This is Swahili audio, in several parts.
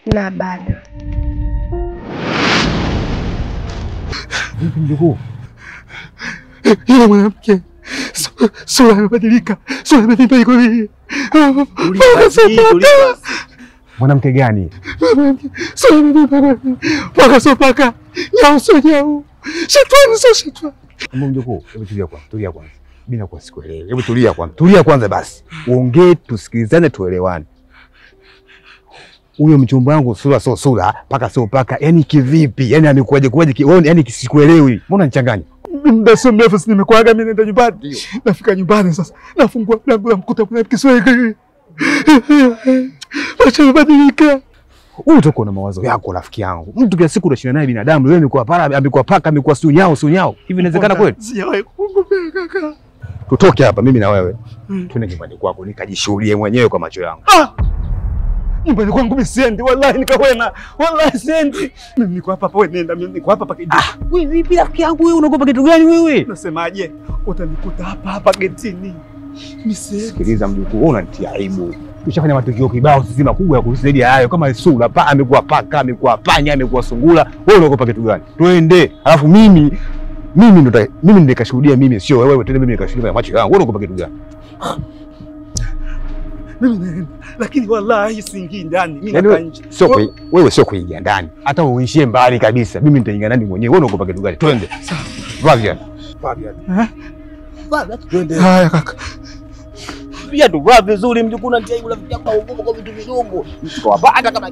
Na bado. Vipi mjukuu? Yule mwanamke sura imebadilika. Sura imebadilika iko hivi. Mwanamke gani? Sura imebadilika. Paka sio paka. Nyau sio nyau. Shetani sio shetani. Mjukuu, hebu tulia kwanza. Tulia kwanza. Mimi nakuwa sikuelewi. Hebu tulia kwanza. Tulia kwanza basi. Uongee, tusikilizane, tuelewane. Huyo mchumba wangu sura sio sura, paka sio paka. Yaani kivipi? Yaani amekuaje kuaje? Yaani sikuelewi. Mbona unanichanganya? Muda sio mrefu si nimekuaga mimi naenda nyumbani. Nafika nyumbani sasa. Nafungua mlango namkuta mwanamke sura. Macho yamebadilika. Wewe utakuwa na mawazo yako rafiki yangu. Mtu kila siku unashinda naye binadamu, wewe umekuwa para, amekuwa paka, amekuwa sio nyao, sio nyao. Hivi inawezekana kweli? Sijawahi kukumbea kaka. Tutoke hapa mimi na wewe. Twende nyumbani kwako nikajishuhudie mwenyewe kwa macho yangu. Ah! Nyumbani kwangu mimi siendi, wallahi nikawena. Wallahi siendi. Mimi niko hapa hapa, wewe nenda, mimi niko hapa hapa. Ah, wewe vipi rafiki yangu wewe unaogopa kitu gani wewe? Nasemaje? Utanikuta hapa hapa getini. Mimi siendi. Sikiliza mjukuu, wewe unanitia aibu. Tushafanya matukio kibao sisi makubwa ya kuhusu zaidi hayo kama sura pa amekuwa paka, amekuwa panya, amekuwa sungura. Wewe unaogopa kitu gani? Twende. Alafu mimi ndo mimi nikashuhudia mimi sio wewe, twende mimi nikashuhudia kwa macho yangu. Wewe unaogopa kitu gani? Mimi naenda, lakini wallahi siingii ndani, mimi nakaa nje. Sio wewe, sio kuingia ndani. Hata uishie mbali kabisa. Mimi nitaingia ndani mwenyewe. Wewe unaogopa kitu gani? Twende. Sawa. Vaa viatu. Vaa viatu. Eh? Vaa viatu twende. Haya kaka. Viatu vaa vizuri mjukuu, unanitia aibu rafiki yako uogopa kwa vitu vidogo. Mtu hapa hata kama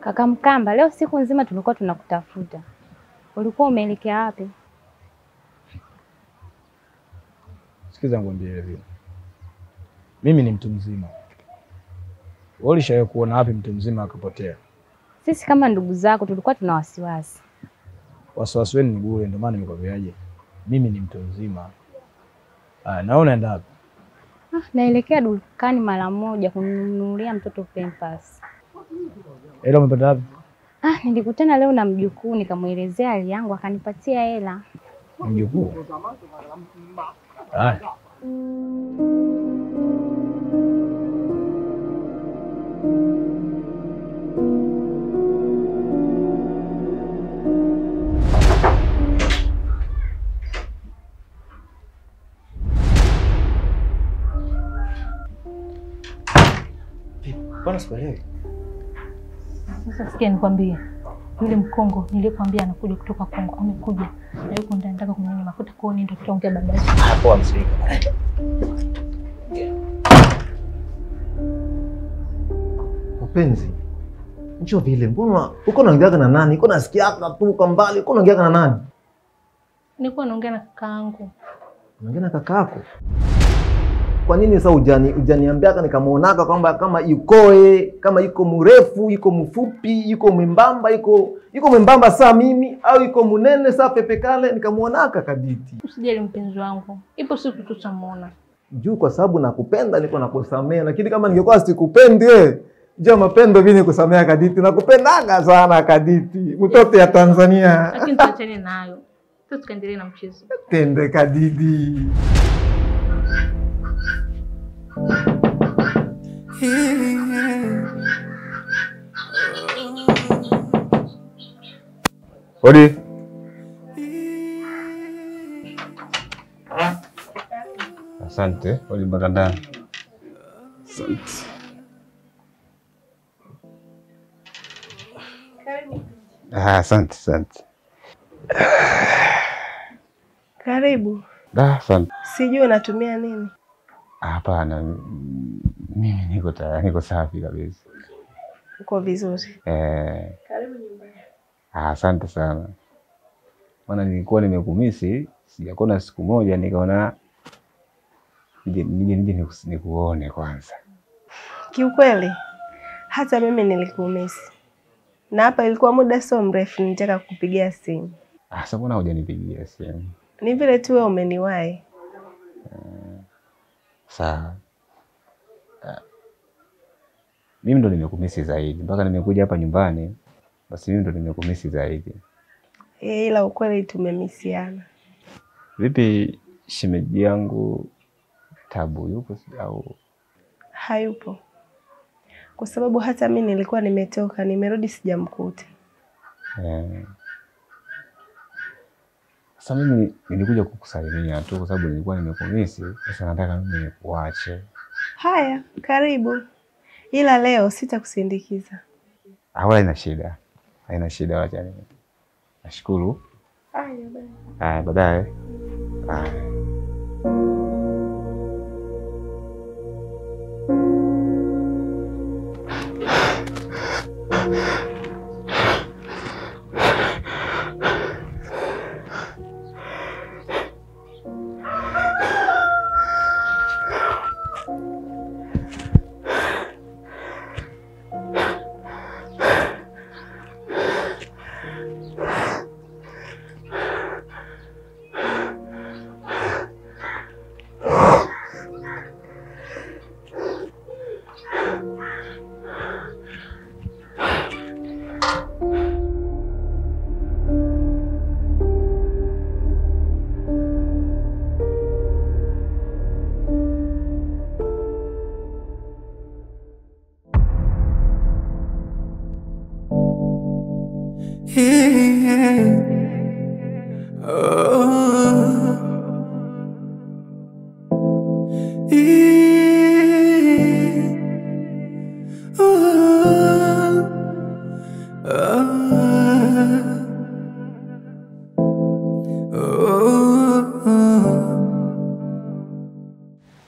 Kaka Mkamba, leo siku nzima tulikuwa tunakutafuta. Ulikuwa umeelekea wapi? Sikiza ngwambie hivi. Mimi ni mtu mzima. Wewe ulishawahi kuona wapi mtu mzima akapotea? Sisi kama ndugu zako tulikuwa tuna wasiwasi. Wasiwasi wenu ni bure, ndio maana nimekwambiaje. Mimi ni mtu mzima. Ah, na wewe unaenda wapi? Ah, naelekea dukani mara moja kununulia mtoto Pampers. Hela umepata wapi? Ah, nilikutana leo na mjukuu nikamuelezea hali yangu akanipatia hela. Mjukuu? Haya. Mbona sikuelewi? Sasa sikia nikwambie, yule Mkongo nilikwambia anakuja kutoka Kongo amekuja na yuko ndani, nataka kumnyonya mafuta kwao, ndio tutaongea baadaye. Poa msirika. Mpenzi, ncho vile mbona uko unaongea na nani? Uko nasikia tu kwa mbali, uko unaongea na nani? Nilikuwa naongea na kakaangu. Unaongea na kakaako? Kwa nini sasa hujaniambia nikamuonaka kwamba kama yukoe, kama yuko mrefu, yuko mfupi, yuko mwembamba, yuko mwembamba saa mimi au yuko munene saa pepe kale nikamuonaka Kaditi. Usijali mpenzi wangu. Ipo siku tutamuona. Juu kwa sababu nakupenda niko nakusamea, lakini kama ningekuwa sikupendi wewe, jua mapendo mimi nikusamea Kaditi. Nakupendaga sana Kaditi, mtoto ya Tanzania. Lakini tuachane nayo. Tukaendelee na mchezo. Tende Kadidi. Hodi. Asante, hodi mpaka ndani. Asante. Ah, asante, asante. Karibu. Asante. Sijui unatumia nini? Hapana, mimi niko tayari, niko safi kabisa. Uko vizuri? Eh. Karibu nyumbani. Asante sana. Maana nilikuwa nimekumisi, sijakuona siku moja, nikaona nije nikuone kwanza. Kiukweli hata mimi nilikumisi. Na hapa ilikuwa muda sio mrefu nitaka kukupigia simu. Ah, sasa mbona hujanipigia simu? Ni vile tu wewe umeniwahi. Sawa. Mimi ndo nimekumisi zaidi. Mpaka nimekuja hapa nyumbani, basi mimi ndo nimekumisi zaidi. Ila ukweli tumemisiana. Vipi shemeji yangu Tabu yupo au hayupo? Kwa sababu hata mimi nilikuwa nimetoka, nimerudi sijamkuta. Sasa mimi nilikuja kukusalimia tu kwa sababu nilikuwa nimekumisi. Sasa nataka mimi nikuache. Haya, karibu. Ila leo sitakusindikiza. Wala haina shida. Haina shida wacha nini. Nashukuru. Haya, bye. Haya, baadaye. Haya.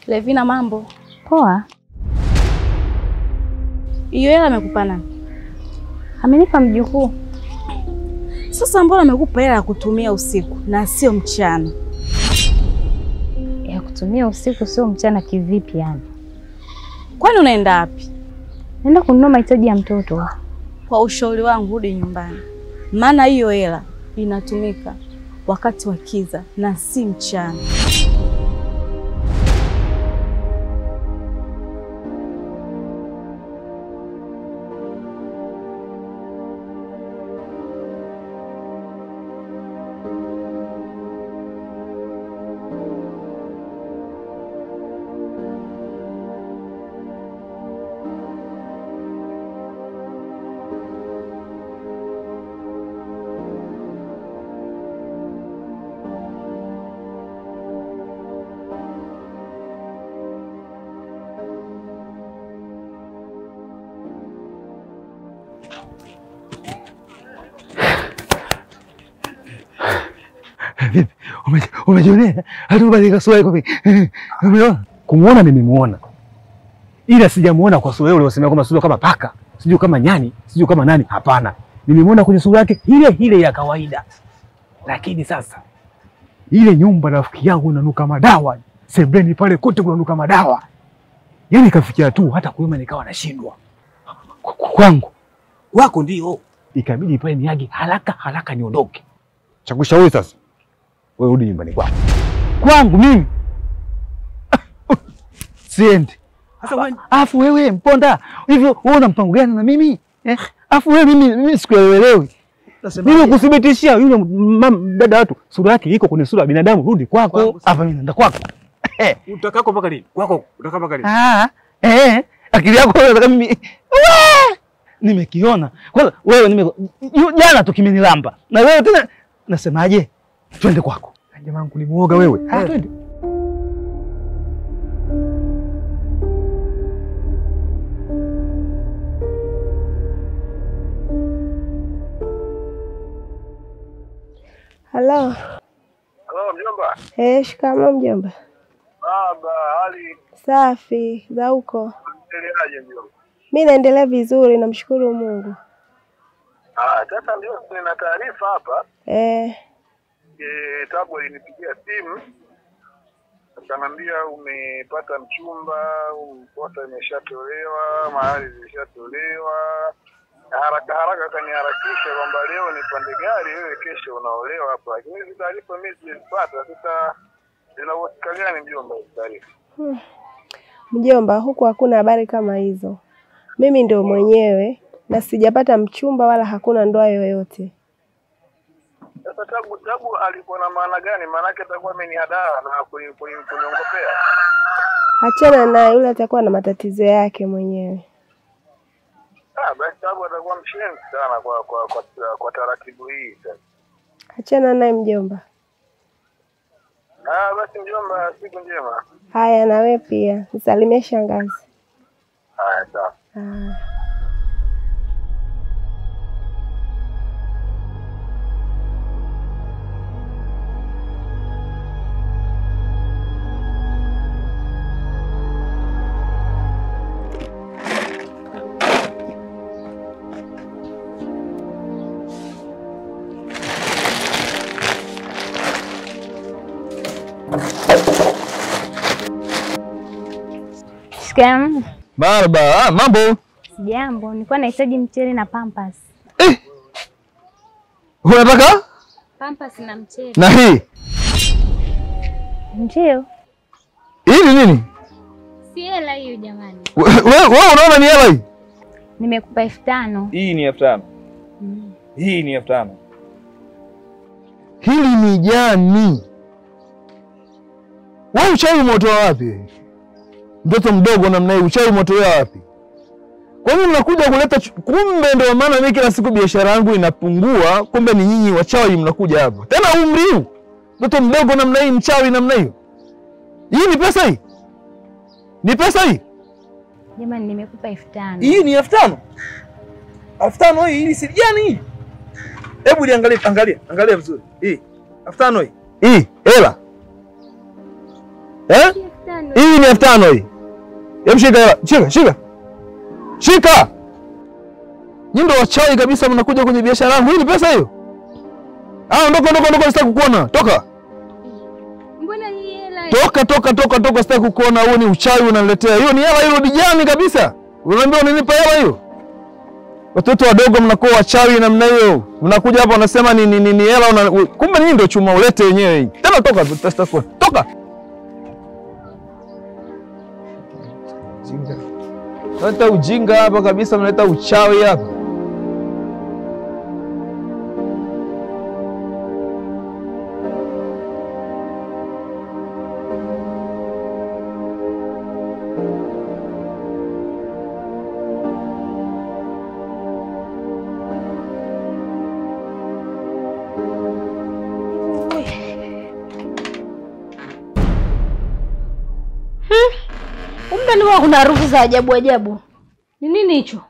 Levina, mambo? Poa. Hiyo hela amekupa nani? Amenipa mjukuu. Sasa mbona amekupa hela ya kutumia usiku na sio mchana? Ya kutumia usiku sio mchana kivipi yani? Kwani unaenda wapi? Naenda kununua mahitaji ya mtoto. Kwa ushauri wangu rudi nyumbani. Maana hiyo hela inatumika wakati wa kiza na si mchana. Vipi? Umejionea? Hatubadilika sura yako vipi? Umeona? Kumuona nimemuona. Ila sijamuona kwa sura ile uliyosema kwamba sura kama paka, sijui kama nyani, sijui kama nani, hapana. Nimemuona kwenye sura yake ile ile ya kawaida. Lakini sasa ile nyumba rafiki yangu inanuka madawa. Sebuleni pale kote kunanuka madawa. Yaani kafikia tu hata kuima nikawa nashindwa. Kwangu. Wako ndio. Ikabidi pale niage haraka haraka niondoke. Cha kushauri sasa, wewe rudi nyumbani kwako. Kwangu mimi? Siendi. Afu wewe Mponda, hivyo wewe una mpango gani na mimi? Eh? Afu wewe mimi sikuelewi. Mimi kuthibitishia yule dada watu sura yake iko kwenye sura ya binadamu, rudi kwako. Hapa mimi naenda kwako. Utakako mpaka lini? Kwako utakaa mpaka lini? Ah, akili yako wewe unataka mimi. Nimekiona. Kwanza wewe jana tu kimenilamba. Na wewe tena nasemaje? Twende kwako. Jamaa wangu ni muoga wewe. Ah, twende. Halo. Halo mjomba. Shikamoo mjomba. Baba, hali safi za huko? Unaendeleaje mjomba? Mimi naendelea vizuri, namshukuru Mungu. Ah, sasa ndio nina taarifa hapa. Tabu alinipigia simu akaniambia umepata mchumba, posa imeshatolewa, mahali zimeshatolewa. Haraka haraka akaniharakisha kwamba leo nipande gari, wewe kesho unaolewa hapa. Lakini hizi taarifa mimi sijazipata. Sasa zina uhakika gani mjomba hizi taarifa? Mjomba, huku hakuna habari kama hizo. Mimi ndio mwenyewe na sijapata mchumba wala hakuna ndoa yoyote. Sasa Tabu alikuwa na maana gani? Maana yake atakuwa amenihadaa na kuniongopea. Achana naye, yule atakuwa na matatizo yake mwenyewe. Basi Tabu atakuwa mshenzi sana kwa taratibu hii sasa. Achana naye mjomba. Basi mjomba, siku njema. Haya, na wewe pia. Nisalimie shangazi. Haya, sawa. Shikamoo. Marhaba, mambo? Sijambo, nilikuwa nahitaji mchele na pampers. Unataka? Pampers na mchele. Na hii? Ndio. Hii ni nini? Si hela hiyo jamani. Wewe unaona ni hela hii? Nimekupa 5000. Hii ni 5000. Hii ni 5000. Hili ni jani. Wewe uchawi umetoa wapi? Mtoto mdogo namna hii uchawi umetoa wapi? Kwa nini mnakuja kuleta kumbe ndio maana mimi kila siku biashara yangu inapungua, kumbe ni nyinyi wachawi mnakuja hapa. Tena umri huu. Mtoto mdogo namna hii mchawi namna hiyo. Hii ni pesa hii? Ni pesa hii? Jamani nimekupa 5000. Hii ni 5000? 5000 hii ni si jani hii? Hebu niangalie, angalia vizuri. Hii 5000 hii. Hii hela. Eh? Hii ni 5000 hii. Hebu shika hela. Shika. Shika. Nyinyi ndio wachawi kabisa mnakuja kwenye biashara yangu. Hii ni pesa hiyo? Ondoka sitaki kukuona. Toka. Mbona hii hela? Toka sitaki kukuona. Huo ni uchawi unaniletea. Hiyo ni hela hiyo dijani kabisa. Unaambia unanipa hela hiyo? Watoto wadogo mnakuwa wachawi namna hiyo. Mnakuja hapa unasema ni hela kumbe nyinyi ndio chuma ulete wenyewe hii. Tena toka sitaki kuona. Toka. Jinga. Mnaleta ujinga hapa kabisa, mnaleta uchawi hapa. Mbona kuna harufu za ajabu ajabu? Ni nini hicho?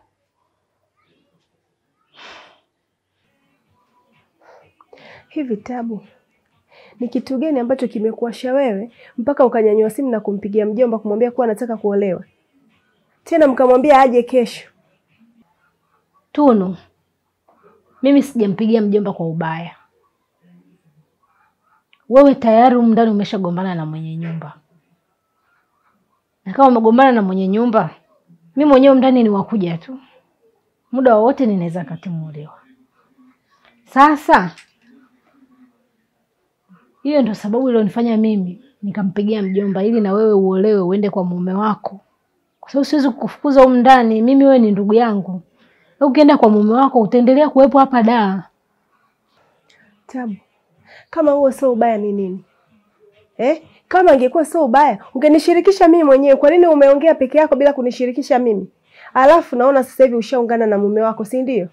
Hivi Tabu, ni kitu gani ambacho kimekuasha wewe mpaka ukanyanyua simu na kumpigia mjomba kumwambia kuwa anataka kuolewa? Tena mkamwambia aje kesho. Tunu, mimi sijampigia mjomba kwa ubaya. Wewe tayari humu ndani umeshagombana na mwenye nyumba. Na kama umegombana na mwenye nyumba, mimi mwenyewe ndani ni wakuja tu. Muda wowote ninaweza katimuliwa. Sasa hiyo ndio sababu ilionifanya mimi nikampigia mjomba ili na wewe uolewe uende kwa mume wako. Kwa sababu siwezi kukufukuza humu ndani, mimi wewe ni ndugu yangu. Ukienda kwa mume wako utaendelea kuwepo hapa da. Tabu, kama huo sio ubaya ni nini? Kama ingekuwa sio ubaya, ungenishirikisha mimi mwenyewe. Kwa nini umeongea peke yako bila kunishirikisha mimi? Alafu naona sasa hivi ushaungana na mume wako, si ndio?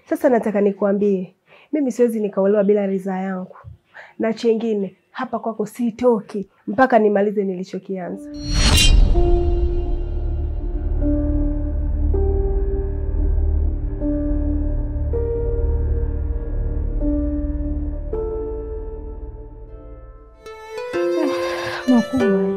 Sasa nataka nikuambie, mimi siwezi nikaolewa bila ridhaa yangu. Na chengine, hapa kwako sitoki mpaka nimalize nilichokianza. Makubwa.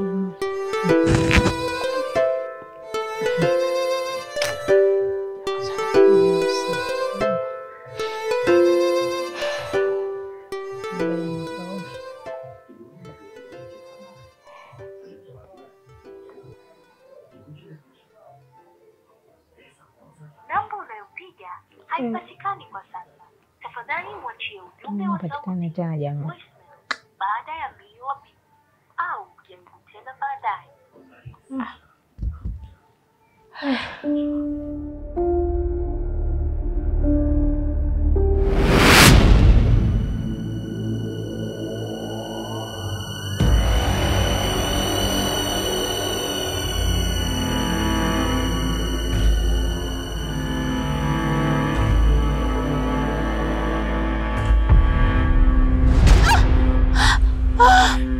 Haipatikani kwa sasa. Tafadhali mwachie ujumbe wa Patikani tena jamani. Baada ya mlio wa pipi au jaribu tena baadaye.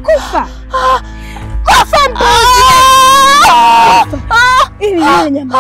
Kufa! Kufa mbuzi! Ili niwe nyama.